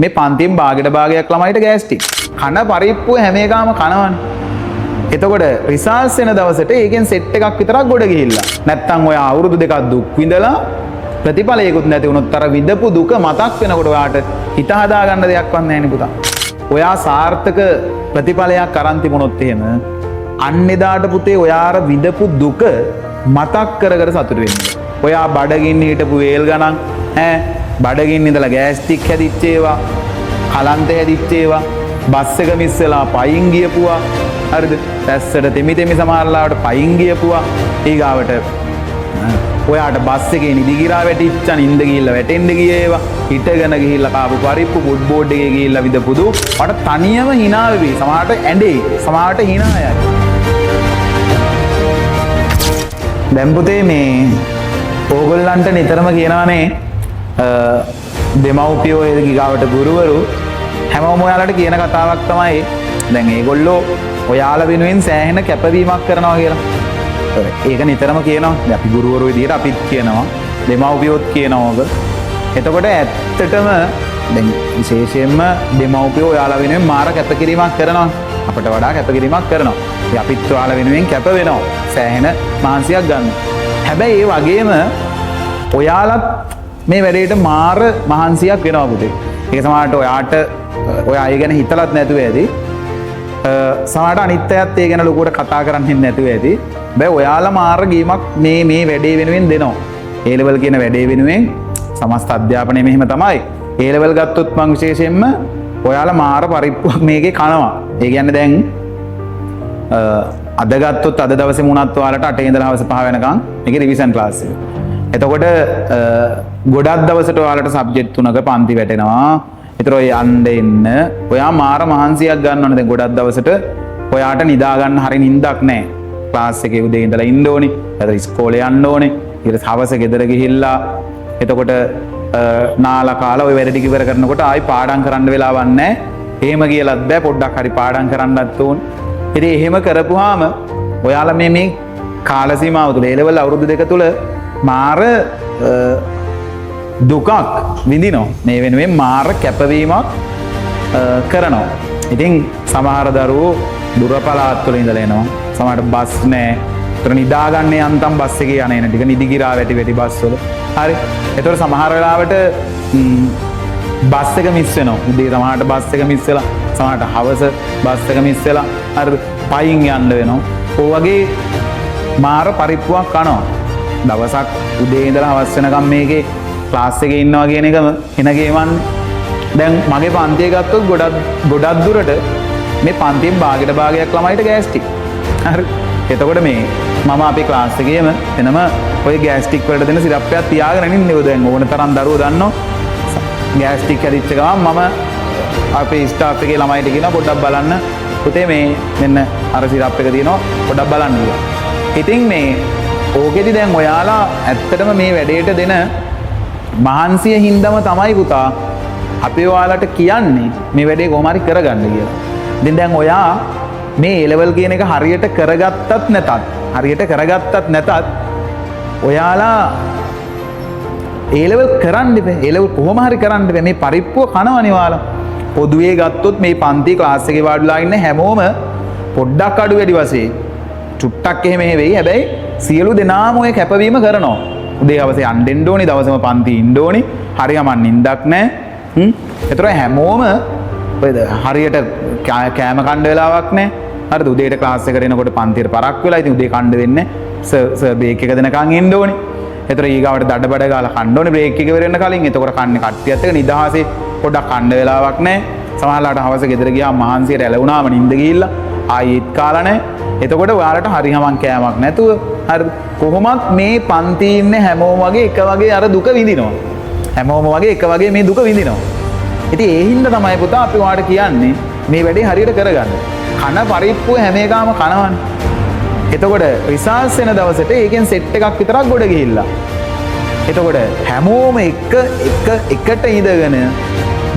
මේ පන්තියෙන් භාගයට භාගයක් ළමයිට ගෑස්ටි. කන පරිප්පුව හැම එකම කනවනේ. එතකොට රිසල්ට්ස් එන දවසට ඒකෙන් සෙට් එකක් විතරක් ගොඩ ගිහිල්ලා. නැත්තම් ඔයා අවුරුදු දෙකක් දුක් විඳලා ප්‍රතිඵලයකුත් නැති වුණොත් අර විඳපු දුක මතක් වෙනකොට ඔයාට හිත හදාගන්න දෙයක්වත් නැහැ නේ පුතා. ඔයා සාර්ථක ප්‍රතිඵලයක් අරන් තිබුණොත් එහෙම අන්න එදාට පුතේ ඔයා අර විඳපු දුක මතක් කර කර සතුටු වෙන්න. ඔයා බඩගින්න හිටපු වේල් ගණන් ඈ බඩගින්න ඉඳලා ගෑස්ටික් හැදිච්ච ඒවා, කලන්ත හැදිච්ච ඒවා, බස් එක මිස් වෙලා පයින් ගියපුවා, හරිද? වැස්සට තෙමි තෙමි සමහර ලාවට පයින් ගියපුවා. ඊගාවට ඔයාට බස් එකේ නිදි ගිරා වැටිච්චා, නින්ද ගිහිල්ලා වැටෙන්න ගිය ඒවා, හිටගෙන ගිහිල්ලා කාපු පරිප්පු, ෆුඩ් බෝඩ් එකේ ගිහිල්ලා විඳපු දුක් ඔයාට තනියම හිනා වෙවි. සමහරට ඇඬේ, සමහරට හිනා යයි. දැන් පුතේ මේ ඕගොල්ලන්ට නිතරම කියනවානේ දෙමව්පියෝ ඒ ගිගාවට ගුරුවරු හැමෝම ඔයාලට කියන කතාවක් තමයි දැන් ඒගොල්ලෝ ඔයාලා වෙනුවෙන් සෑහෙන කැපවීමක් කරනවා කියලා. ඒක නිතරම කියනවා. දැන් අපි ගුරුවරු විදිහට අපිත් කියනවා, දෙමව්පියොත් කියනවා ඔබ. එතකොට ඇත්තටම දැන් විශේෂයෙන්ම දෙමව්පියෝ ඔයාලා වෙනුවෙන් මාර කැපකිරීමක් කරනවා. අපට වඩා කැපකිරීමක් කරනවා. ඉතින් අපිත් ඔයාලා වෙනුවෙන් කැප වෙනවා. සෑහෙන මහන්සියක් ගන්නවා. හැබැයි ඒ වගේම ඔයාලත් මේ වැඩේට මාර මහන්සියක් වෙනවා පුතේ. ඒක සමහරට ඔයාට ඔයා ඒ ගැන හිතලත් නැතුව ඇති. සමහරට අනිත් අයත් ඒ ගැන ලොකුවට කතා කරන්නේ නැතුව ඇති. හැබැයි ඔයාලා මාර ගේමක් මේ මේ වැඩේ වෙනුවෙන් දෙනවා. ඒ ලෙවල් කියන වැඩේ වෙනුවෙන් සමස්ත අධ්‍යාපනය මෙහෙම තමයි. ඒ ලෙවල් ගත්තොත් මං විශේෂයෙන්ම ඔයාලා මාර පරිප්පුවක් මේකේ කනවා. ඒ කියන්නේ දැන් අද ගත්තොත් අද දවසේ වුණත් ඔයාලට 8 ඉඳලා හවස 5 වෙනකන් මේකේ රිවිෂන් ක්ලාස් එක. එතකොට ගොඩක් දවසට ඔයාලට සබ්ජෙක්ට් තුනක පන්ති වැටෙනවා. ඒතර ඔය යන්න එන්න ඔයා මාර මහන්සියක් ගන්න ඕනේ. දැන් ගොඩක් දවසට ඔයාට නිදා ගන්න හරි නින්දක් නැහැ. ක්ලාස් එකේ උදේ ඉඳලා ඉන්න ඕනේ. ඊට ඉස්කෝලේ යන්න ඕනේ. ඊට හවස ගෙදර ගිහිල්ලා එතකොට නාලා කාලා ඔය වැඩ ටික ඉවර කරනකොට ආයි පාඩම් කරන්න වෙලාවක් නැහැ. එහෙම කියලත් බෑ, පොඩ්ඩක් හරි පාඩම් කරන්නත් ඕනේ. ඉතින් එහෙම කරපුවාම ඔයාලා මේ මේ කාල සීමාව තුළ ඒ ලෙවල් අවුරුදු දෙක තුළ මාර දුකක් විඳිනවා. මේ වෙනුවෙන් මාර කැපවීමක් කරනවා. ඉතින් සමහර දරුවෝ දුර පළාත් වල ඉඳලා එනවා. සමහරට බස් නෑ. ඒතර නිදා ගන්න යන්තම් බස් එකේ යන එන ටික නිදි ගිරා වැටි වැටි බස් වල. හරි. ඒතර සමහර වෙලාවට බස් එක මිස් වෙනවා. උදේ සමහරට බස් එක මිස් වෙලා, සමහරට හවස බස් එක මිස් වෙලා, හරිද? පයින් යන්න වෙනවා. ඔය වගේ මාර පරිප්පුවක් කනවා. දවසක් උදේ ඉඳලා හවස වෙනකම් මේකේ ක්ලාස් එකේ ඉන්නවා කියන එකම එන ගේමන්නේ. දැන් මගේ පන්තිය ගත්තොත් ගොඩක් ගොඩක් දුරට මේ පන්තියෙන් භාගයට භාගයක් ළමයිට ගෑස්ටික්. හරි. එතකොට මේ මම අපේ ක්ලාස් එකේම වෙනම ඔය ගෑස්ටික් වලට දෙන සිරප් එකක් තියාගෙන ඉන්නේ. ඔය දැන් ඕන තරම් දරුවෝ දන්නවා. ගෑස්ටික් හැදිච්ච ගමන් මම අපේ ස්ටාෆ් එකේ ළමයිට කියනවා පොඩ්ඩක් බලන්න පුතේ, මේ මෙන්න අර සිරප් එක තියෙනවා, පොඩ්ඩක් බලන්න කියලා. ඉතින් මේ ඕකෙදි දැන් ඔයාලා ඇත්තටම මේ වැඩේට දෙන මහන්සිය හින්දම තමයි පුතා අපි ඔයාලට කියන්නේ මේ වැඩේ කොහොම හරි කරගන්න කියලා. ඉතින් දැන් ඔයා මේ ඒ ලෙවල් කියන එක හරියට කරගත්තත් නැතත්, හරියට කරගත්තත් නැතත් ඔයාලා ඒ ලෙවල් කරන්න එපා. ඒ ලෙවල් කොහොම හරි කරන්න එපා. මේ පරිප්පුව කනවනේ ඔයාලා. පොදුවේ ගත්තොත් මේ පන්ති ක්ලාස් එකේ වාඩිලා ඉන්න හැමෝම පොඩ්ඩක් අඩු වැඩි වශයෙන් චුට්ටක් එහෙම එහෙ වෙයි. හැබැයි සියලු දෙනාම ඔය කැපවීම කරනවා. උදේ හවස යන්න එන්න ඕනි, දවසම පන්ති ඉන්න ඕනි. හරියම නින්දක් නැහැ. හ්ම්. ඒතර හැමෝම ඔය හරියට කෑම කන්න වෙලාවක් නැහැ. හරිද? උදේට ක්ලාස් එකට එනකොට පන්තියට පරක් වෙලා, ඉතින් උදේ කන්න වෙන්නේ සර් සර් බ්‍රේක් එක දෙනකන් එන්න ඕනි. ඒතර ඊගාවට දඩබඩ ගාලා කන්න ඕනේ බ්‍රේක් එක ඉවර වෙන්න කලින්. එතකොට කන්නේ කට්ටියත් එක්ක නිදහසේ පොඩ්ඩක් කන්න වෙලාවක් නැහැ. සමහරලාට හවස ගෙදර ගියාම මහන්සියට ඇලවුණාම නින්ද ගිහිල්ලා ආයෙත් කාලා නැහැ. එතකොට ඔයාලට හරි හමන් කෑමක් නැතුව, හරිද? කොහොමත් මේ පන්ති ඉන්න හැමෝම වගේ එක වගේ අර දුක විඳිනවා. හැමෝම වගේ එක වගේ මේ දුක විඳිනවා. ඉතින් ඒ හින්දා තමයි පුතා අපි ඔයාලට කියන්නේ මේ වැඩේ හරියට කරගන්න. කන පරිප්පුව හැම එකම කනවනේ. එතකොට රිසල්ට්ස් එන දවසට ඒකෙන් සෙට් එකක් විතරක් ගොඩ ගිහිල්ලා. එතකොට හැමෝම එක එක එකට ඉඳගෙන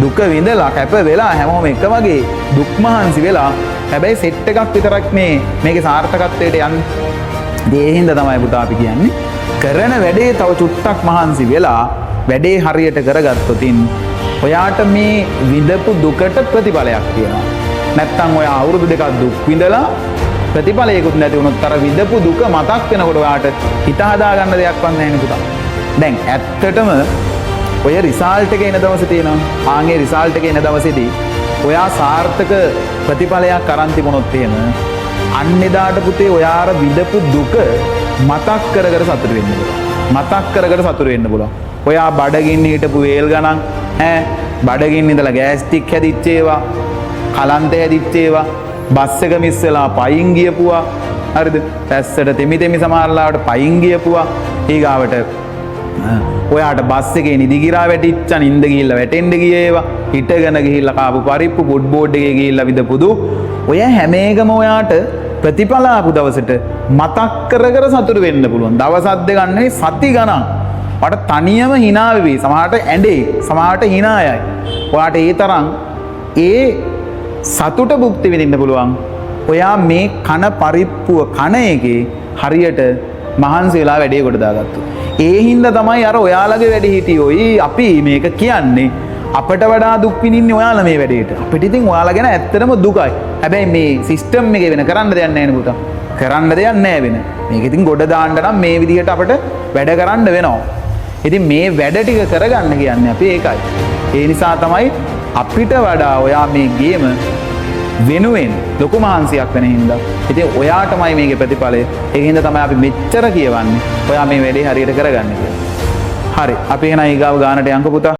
දුක විඳලා කැප වෙලා හැමෝම එක වගේ දුක් මහන්සි වෙලා, හැබැයි සෙට් එකක් විතරක් මේ මේකේ සාර්ථකත්වයට යන්නේ. ඉතින් ඒ හින්දා තමයි පුතා අපි කියන්නේ කරන වැඩේ තව චුට්ටක් මහන්සි වෙලා වැඩේ හරියට කරගත්තොතින් ඔයාට මේ විඳපු දුකට ප්‍රතිඵලයක් තියෙනවා. නැත්තම් ඔයා අවුරුදු 2ක් දුක් විඳලා ප්‍රතිඵලයකුත් නැති වුණොත් අර විඳපු දුක මතක් වෙනකොට ඔයාට හිත හදා ගන්න දෙයක්වත් නැහැ නේ පුතා. දැන් ඇත්තටම ඔය රිසල්ට් එක එන දවසේ තියෙනවා. ආන් ඒ රිසල්ට් එක එන දවසේදී ඔයා සාර්ථක ප්‍රතිඵලයක් අරන් තිබුණොත් එහෙම, අන්න එදාට පුතේ ඔයා අර විඳපු දුක මතක් කර කර සතුටු වෙන්න පුළුවන්. මතක් කර කර සතුටු වෙන්න පුළුවන්. ඔයා බඩගින්න හිටපු වේල් ගණන්, ඈ බඩගින්න ඉඳලා ගෑස්ටික් හැදිච්ච ඒවා, කලන්ත හැදිච්ච ඒවා, බස් එක මිස් වෙලා පයින් ගියපුවා, හරිද? වැස්සට තෙමි තෙමි සමහරලාවට පයින් ගියපුවා. ඊගාවට ඔයාට බස් එකේ නිදි ගිරා වැටිච්චා, නින්ද ගිහිල්ලා වැටෙන්න ගිය ඒවා, හිටගෙන ගිහිල්ලා කාපු පරිප්පු, ෆුඩ් බෝඩ් එකේ ගිහිල්ලා විඳපු දුක්, ඔය හැම එකම ඔයාට ප්‍රතිඵල ආපු දවසට මතක් කර කර සතුටු වෙන්න පුළුවන්. දවසක් දෙකක් නෙවෙයි, සති ගණන්. ඔයාට තනියම හිනා වෙවි. සමහරට ඇඬේ, සමහරට හිනා යයි. ඔයාට ඒ තරම් ඒ සතුට භුක්ති විඳින්න පුළුවන්. ඔයා මේ කන පරිප්පුව කන එකේ හරියට මහන්සි වෙලා වැඩේ කොට දාගත්තු. ඒ හින්දා තමයි අර ඔයාලගේ වැඩි හිටියෝයි අපි මේක කියන්නේ. අපට වඩා දුක් විඳින්නේ ඔයාලා මේ වැඩේට. අපිට ඉතින් ඔයාලා ගැන ඇත්තටම දුකයි. හැබැයි මේ සිස්ටම් එකේ වෙන කරන්න දෙයක් නැහැ නේ පුතා. කරන්න දෙයක් නැහැ වෙන. මේක ඉතින් ගොඩ දාන්න නම් මේ විදිහට අපිට වැඩ කරන්න වෙනවා. ඉතින් මේ වැඩ ටික කරගන්න කියන්නේ අපි ඒකයි. ඒ නිසා තමයි අපිට වඩා ඔයා මේ ගේම වෙනුවෙන් ලොකු මහන්සියක් වෙන හින්දා, ඉතින් ඔයාටමයි මේකේ ප්‍රතිඵලය. ඒ හින්දා තමයි අපි මෙච්චර කියවන්නේ. ඔයා මේ වැඩේ හරියට කරගන්න කියලා. හරි. අපි එහෙනම් ඊගාව ගානට යන්කෝ පුතා.